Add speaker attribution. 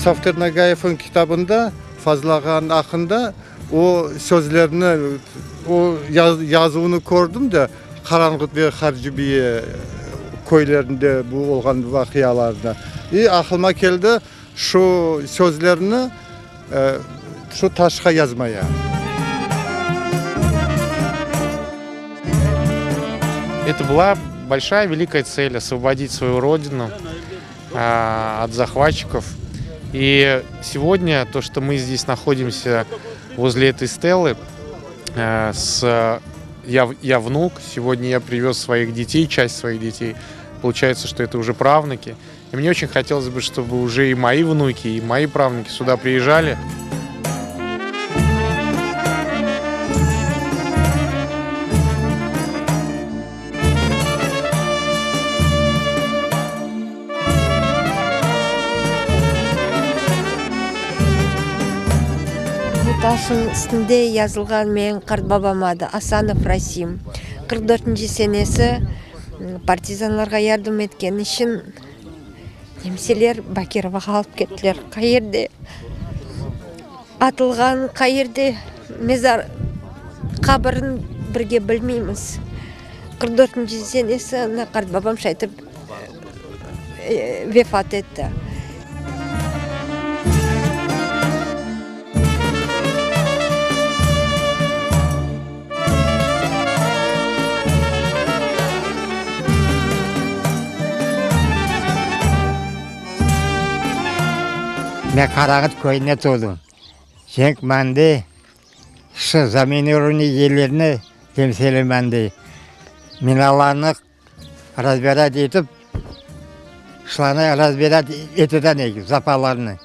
Speaker 1: Safter Nagayevniñ kitabında Fazıl ağanıñ aqqında o sözlerni, o yazuvını kördim de, Qaranğıt ve Harcibiye köylerinde bu olğan vaqialarnı. İ aqlıma keldi şu sözlerni şu taşqa yazmaya.
Speaker 2: Это была большая великая цель освободить свою родину от захватчиков. И сегодня то, что мы здесь находимся возле этой стелы, с я, я внук, сегодня я привез своих детей, часть своих детей. Получается, что это уже правнуки. И мне очень хотелось бы, чтобы уже и мои внуки, и мои правнуки сюда приезжали.
Speaker 3: Bu taşnıñ üstünde yazılğan menim qartbabam adı, Asanov Rasim. 44-nci senesi partizanlarğa yardım etkeni içün nemseler Bakirovağa alıp kettiler. Qayerde atılğan, qayerde mezar, qabrini birge bilmeymiz. 44-nci senesi ana qartbabam şaytip vefat etti.
Speaker 4: Men Qarağıt köyünde doğdım. Cenk mende şu zaminirovanıy yerlerni temsil mende. Minalarnı razbirat etip, şularnı razbirat eteden eki, zapalarnı.